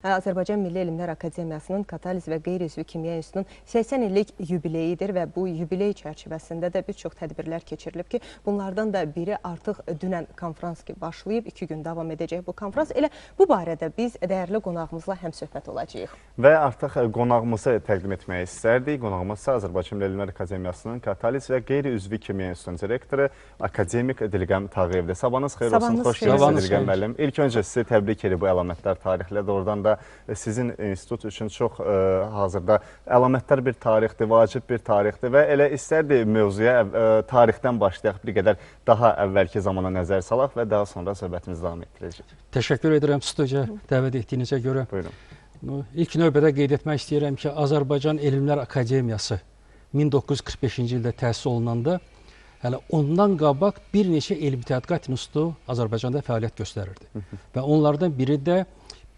Azərbaycan Milli Elmlər Akademiyasının Kataliz və Qeyri-Üzvü Kimya İnstitutunun 80 illik yubileyidir və bu yubiley çərçivəsində də bir çox tədbirlər keçirilib ki, bunlardan da biri artıq dünən konfrans ki başlayıb, 2 gün davam edəcək bu konfrans. Elə bu barədə biz dəyərli qonağımızla həmsöhbət olacağıq. Və artıq qonağımızı təqdim etmək istərdik. Qonağımız isə Azərbaycan Milli Elmlər Akademiyasının Kataliz və Qeyri-Üzvü Kimya İnstitutunun direktoru akademik Dilqəm Tağıyevdir. Sabahınız xeyir olsun, xoş gəldiniz Dilqəm müəllim. İlk öncə sizi təbrik edirik bu əlamətdar tarixlə. Doğrudan da sizin institut üçün çox hazırda əlamətdar bir tarixdir, vacib bir tarixdir və elə istərdik mövzuya tarixdən başlayaq, bir qədər daha əvvəlki zamana nəzər salaq və daha sonra söhbətimizi davam etdirəcək. Təşəkkür edirəm studiya dəvət etdiyinizə görə. Buyurun. İlk növbədə qeyd etmək istəyirəm ki, Azərbaycan Elmlər Akademiyası 1945-ci ildə təsis olunanda, hələ ondan qabaq bir neçə elmi tədqiqat institutu Azərbaycanda fəaliyyət göstərirdi. Və onlardan biri də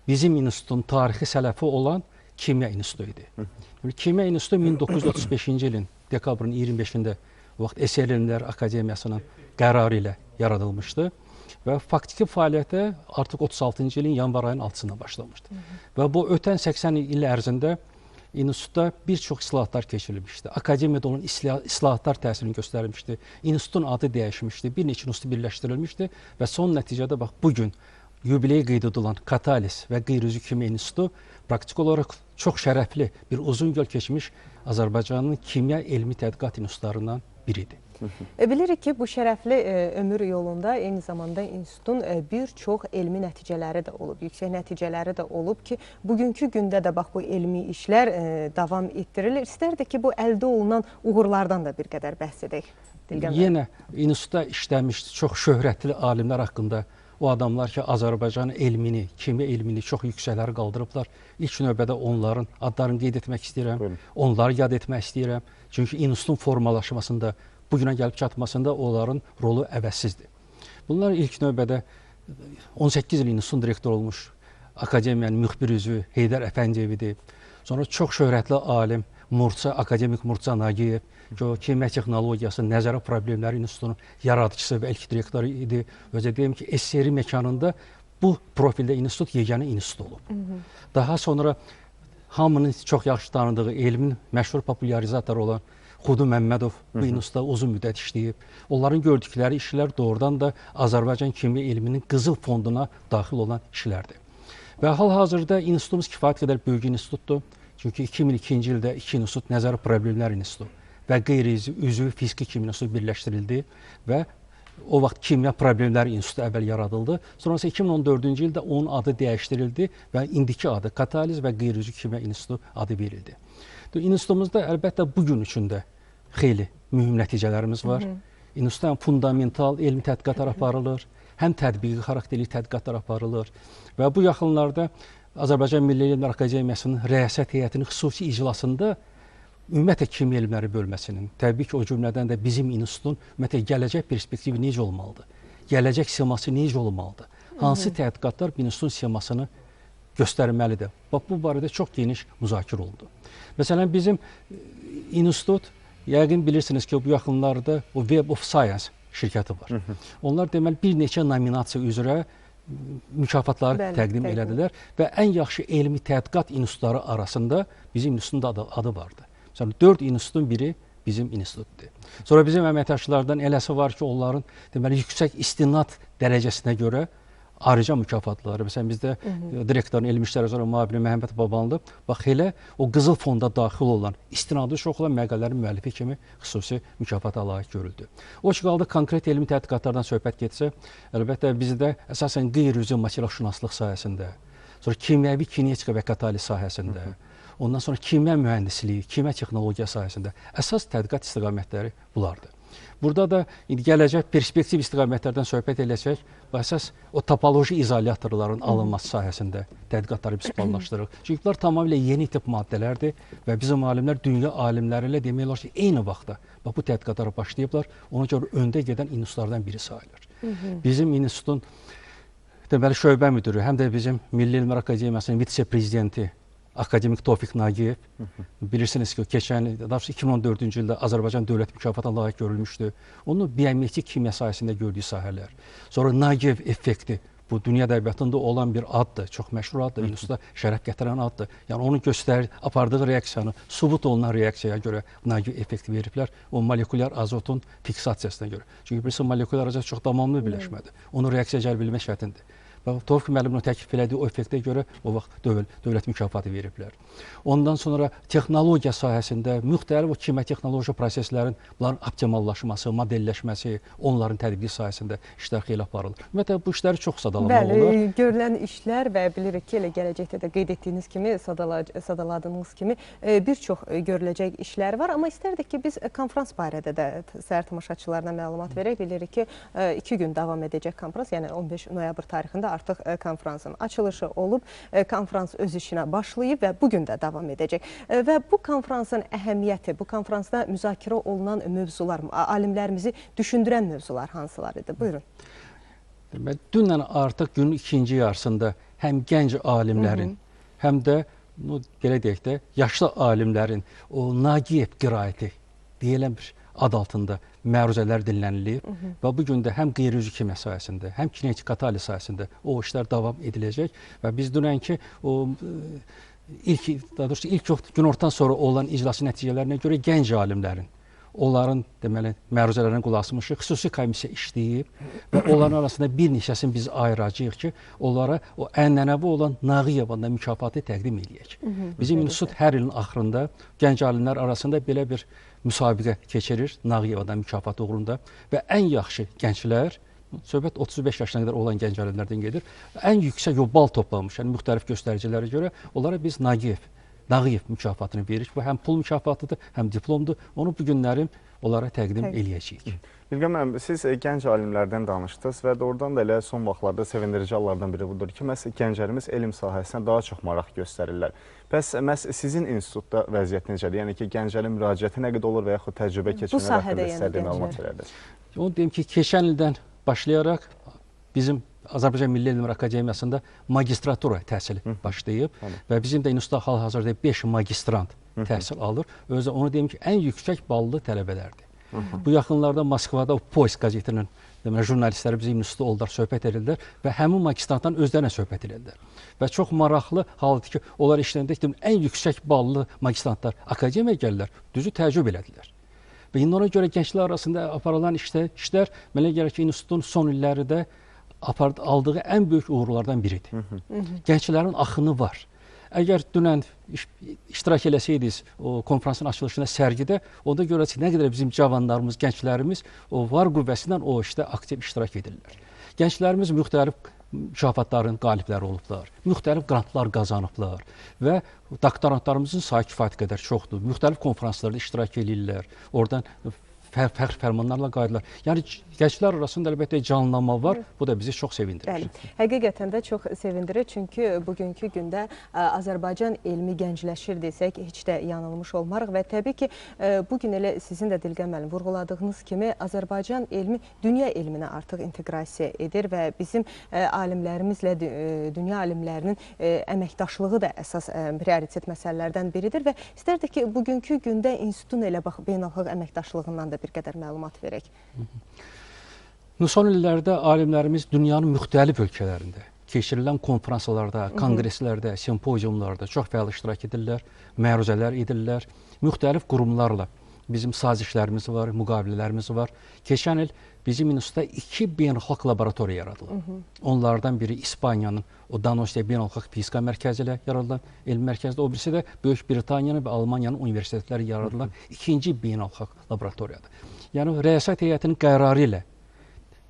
bizim institutun tarixi sələfi olan Kimya İnstitutu idi. Kimya İnstitutu 1935-ci ilin dekabrın 25-də o vaxt SR Elmlər Akademiyasının qərarı ilə yaradılmışdı və faktiki fəaliyyətə artıq 36-cı ilin yanvar ayının 6-sında başlamışdı. Və bu ötən 80 il ərzində institutda bir çox islahatlar keçirilmişdi. Akademiyada olan islahatlar təsirini göstərmişdi. İnstitutun adı dəyişmişdi, bir neçə institut birləşdirilmişdi və son nəticədə bax bugün yubiley qeyd edilen Kataliz və Qeyri-Üzvü Kimya İnstitutu praktik olaraq çox şərəfli bir uzun yol keçmiş Azərbaycanın kimya elmi tədqiqat institutlarından biridir. Bilirik ki, bu şərəfli ömür yolunda eyni zamanda institutun bir çox elmi nəticələri də olub, yüksək nəticələri də olub ki, bugünkü gündə də bax bu elmi işlər davam etdirilir. İstərdik ki, bu əldə olunan uğurlardan da bir qədər bəhs edək. Yenə institutda işləmiş çox şöhrətli alimlər haqqında, o adamlar ki, Azərbaycan elmini, kimya elmini çox yüksəklərə qaldırıblar. İlk növbədə onların adlarını qeyd etmək istəyirəm, Buyurun. Onları yad etmək istəyirəm. Çünki institutun formalaşmasında, bugünə gəlib çatmasında onların rolu əvəzsizdir. Bunlar ilk növbədə 18 il institutun direktoru olmuş akademiyanın müxbir üzvü Heydər Əfəndiyev idi. Sonra çox şöhrətli alim Murça, akademik Murça Nagiyev, ki, o kimya texnologiyası, nəzəri problemləri institutunun yaradıcısı və ilk direktoru idi. Özə deyim ki, SSR məkanında bu profildə institut yeganə institut olub. Daha sonra hamının çox yaxşı tanıdığı elmin məşhur popülarizatoru olan Xudu Məmmədov bu institutda uzun müddət işləyib. Onların gördükləri işlər doğrudan da Azərbaycan kimya elminin qızıl fonduna daxil olan işlərdir. Və hal-hazırda institutumuz kifayət qədər böyük institutdur. Çünki 2002-ci ildə iki institut, Nəzəri Problemlər İnstitutu və Qeyri-Üzvü Fiziki Kimya İnstitutu birləşdirildi və o vaxt Kimya Problemləri İnstitutu əvvəl yaradıldı. Sonra isə 2014-cü ildə onun adı dəyişdirildi və indiki adı Kataliz və Qeyri-Üzvü Kimya İnstitutu adı verildi. İnstitutumuzda əlbəttə bugün üçün də xeyli mühüm nəticələrimiz var. İnstitutda həm fundamental elmi tədqiqatlar aparılır, həm tətbiqi xarakterli tədqiqatlar aparılır və bu yaxınlarda Azərbaycan Milli Elmlər Akademiyasının rəyasət heyətinin xüsusi iclasında ümumiyyətlə kimya elmləri bölməsinin, təbii ki, o cümlədən də bizim institutun ümumiyyətlə gələcək perspektivi necə olmalıdır, gələcək siması necə olmalıdır, hansı tədqiqatlar institutun simasını göstərməlidir. Bax, bu barədə çox geniş müzakirə olundu. Məsələn, bizim institut, yəqin bilirsiniz ki, bu yaxınlarda o Web of Science şirkəti var. Onlar deməli bir neçə nominasiya üzrə mükafatları təqdim elədilər və ən yaxşı elmi tədqiqat institutları arasında bizim institutun da adı vardı. Məsələn, 4 institutun biri bizim institutdur. Sonra bizim əməkdaşlardan eləsi var ki, onların deməli yüksək istinad dərəcəsinə görə ayrıca mükafatları. Məsələn, bizdə direktorun elmi işlər üzrə müavini Məhəmməd Babanlı, bax elə o qızıl fonda daxil olan, istinadı çox olan məqalələrin müəllifi kimi xüsusi mükafata layiq görüldü. O ki, qaldı konkret elmi tədqiqatlardan söhbət getsə, əlbəttə bizdə əsasən qeyri-üzvü materialşünaslıq sahəsində, sonra kimyəvi kinetika və kataliz sahəsində, ondan sonra kimya mühəndisliyi, kimya texnologiya sahəsində əsas tədqiqat istiqamətləri bunlardır. Burada da indi gələcək perspektiv istiqamətlərdən söhbət eləsək, əsas o topoloji izolyatorların alınması sahəsində tədqiqatları biz planlaşdırırıq. Çünki bunlar tamamilə yeni tip maddələrdir və bizim alimlər dünya alimləri ilə demək olar ki, eyni vaxtda bax, bu tədqiqatlara başlayıblar. Ona görə öndə gedən institutlardan biri sayılır. Bizim institutun deməli şöbə müdürü, həm də bizim Milli Elmlər Akademiyasının vitse-prezidenti akademik Tofiq Nagiyev, bilirsiniz ki, keçən il, daha doğrusu 2014-cü ildə Azərbaycan Dövlət Mükafatına layiq görülmüşdü. Onun biometrik kimya sahəsində gördüyü sahələr. Sonra Nagiyev effekti, Bu dünya ədəbiyyatında olan bir addır, çox məşhur addır, instituta şərəf gətirən addır. Yəni onun apardığı reaksiyanı, sübut olunan reaksiyaya görə Nagiyev effekti veriblər, o molekulyar azotun fiksasiyasına görə. Çünki bilirsiniz, molekulyar azot çox davamlı birləşmədir. Onu reaksiya cəlb etmək çətindir. Və Tofiq müəllimin təklif elədiyi o effektə görə o vaxt dövlət mükafatı veriblər. Ondan sonra texnologiya sahəsində müxtəlif o kimya texnoloji proseslərin bunların optimallaşması, modelləşməsi, onların tətbiqi sahəsində işlər xeyli aparılır. Ümumiyyətlə bu işləri çox sadalamaq olar. Bəli, görülən işlər və bilirik ki, elə gələcəkdə də qeyd etdiyiniz kimi, sadaladığınız kimi bir çox görüləcək işlər var. Amma istərdik ki, biz konfrans barədə də səhər tamaşaçılarına məlumat verək. Bilirik ki, 2 gün davam edəcək konfrans, yəni 15 noyabr tarixində artıq konfransın açılışı olub, konfrans öz işinə başlayıb və bugün də davam edəcək. Və bu konfransın əhəmiyyəti, bu konfransda müzakirə olunan mövzular, alimlərimizi düşündürən mövzular hansılar idi? Buyurun. Deməli, dünən artıq günün ikinci yarısında həm gənc alimlərin, həm də, belə deyək də, yaşlı alimlərin o Nagiyev qiraəti deyilən bir ad altında məruzələr dinlənilib və bu gün də həm qeyri-üzvü kimya sahəsində, həm kinetik kataliz sahəsində o işlər davam ediləcək və biz dünənki o ilk günortadan sonra olan iclasın nəticələrinə görə gənc alimlərin, onların deməli məruzələrinə qulaq asmışıq, xüsusi komissiya işləyib və onların arasında bir neçəsini biz ayıracağıq ki, onlara o ənənəvi olan Nagiyev adına mükafatı təqdim eləyək. Bizim institut hər ilin axırında gənc alimlər arasında belə bir müsabiqə keçirir Nagiyev adına mükafatı uğrunda və ən yaxşı gənclər, söhbət 35 yaşına qədər olan gənc alimlərdən gedir, ən yüksək o bal toplamış, yəni müxtəlif göstəricilərə görə onlara biz Nagiyev mükafatını veririk. Bu həm pul mükafatıdır, həm diplomdur. Onu bu günlərim onlara təqdim eləyəcəyik. Dilqəm müəllim, siz gənc alimlərdən danışdınız və doğrudan da elə son vaxtlarda sevindirici hallardan biri budur ki, məhz gənclərimiz elm sahəsinə daha çox maraq göstərirlər. Bəs məhz sizin institutda vəziyyət necədir? Yəni ki, gənclərin müraciəti nə qədər olur və yaxud təcrübə keçirmək haqqında istərdik məlumat verərdiniz? Onu deyim ki, keçən ildən başlayaraq bizim Azərbaycan Milli Elmlər Akademiyasında magistratura təhsili başlayıb və bizim də institutda hal-hazırda 5 magistrant təhsil alır. Özü onu deyim ki, ən yüksək ballı tələbələrdir. Bu yaxınlarda Moskvada Post qəzetinin jurnalistləri bizim institutda oldular, söhbət edirlər və həmin magistrantdan özlərinə söhbət edirlər. Və çox maraqlı haldır ki, onlar işləndə ki, ən yüksək ballı magistrantlar akademiyaya gəlirlər, düzü təəccüb elədilər. Və indi ona görə gənclər arasında aparılan işlər, mənə gəlir ki, institutun son illərdə aldığı ən böyük uğurlardan biridir. Gənclərin axını var. Əgər dünən iştirak eləsəydiniz o konfransın açılışında, sərgidə, onda görəcək nə qədər bizim cavanlarımız, gənclərimiz o var qüvvəsindən o işdə aktiv iştirak edirlər. Gənclərimiz müxtəlif mükafatların qalibləri olublar, müxtəlif qrantlar qazanıblar və doktorantlarımızın sayı kifayət qədər çoxdur. Müxtəlif konfranslarda iştirak eləyirlər, oradan fəxr fərmanlarla qayıdırlar. Yəni, gənclər arasında əlbəttə canlanma var. Bu da bizi çox sevindirir. Bəli, həqiqətən də çox sevindirir. Çünki bugünkü gündə Azərbaycan elmi gəncləşir desək, heç də yanılmış olmarıq və təbii ki, bugün elə sizin də Dilqəm müəllim vurğuladığınız kimi Azərbaycan elmi dünya elminə artıq inteqrasiya edir və bizim alimlərimizlə dünya alimlərinin əməkdaşlığı da əsas prioritet məsələlərdən biridir və istərdik ki, bugünkü gündə institutun elə bax beynəlxalq əməkdaşlığından da bir qədər məlumat verək. Son illərdə alimlərimiz dünyanın müxtəlif ölkələrində keçirilən konfranslarda, konqreslərdə, simpoziumlarda çox fəal iştirak edirlər, məruzələr edirlər. Müxtəlif qurumlarla bizim sazişlərimiz var, müqavilələrimiz var. Keçən il bizim institutda 2 beynəlxalq laboratoriya yaradılıb. Onlardan biri İspaniyanın o Donostia Beynəlxalq Fizika Mərkəzi ilə yaradılan elmi mərkəzdə, o birisi də Böyük Britaniyanın və Almaniyanın universitetləri yaradılan ikinci beynəlxalq laboratoriyadır. Yəni, rəyasət heyətinin qərarı ilə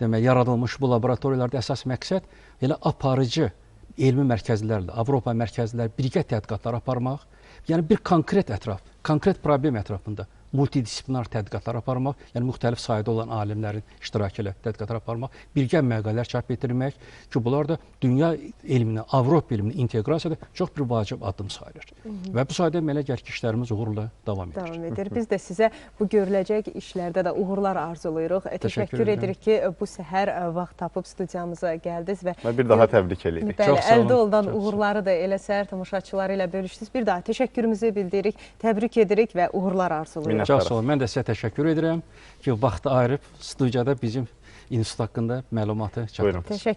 demək, yaradılmış bu laboratoriyalarda əsas məqsəd elə aparıcı elmi mərkəzlərlə, Avropa mərkəzləri birgə tədqiqatlar aparmaq, yəni bir konkret ətraf, konkret problem ətrafında multidisiplinar tədqiqatlar aparmaq, yəni müxtəlif sayda olan alimlərin iştirakı ilə tədqiqatlar aparmaq, birgə məqalələr çap etdirmək ki, bunlar da dünya elminə, Avropa elminə inteqrasiyada çox bir vacib addım sayılır. Və bu sayda mənə gəlir ki, işlərimiz uğurla davam edir. Davam edir. Biz də sizə bu görüləcək işlərdə də uğurlar arzulayırıq. Təşəkkür edirik ki, bu səhər vaxt tapıb studiyamıza gəldiniz və bir daha təbrik edirik. Bəli, əldə olunan uğurları da elə səhər tamaşaçıları ilə bölüşdünüz. Bir daha təşəkkürümüzü bildiririk, təbrik edirik və uğurlar arzulayırıq. Çox sağ olun. Mən də sizə təşəkkür edirəm ki, vaxtı ayırıb studiyada bizim institut haqqında məlumatı çatdırdınız.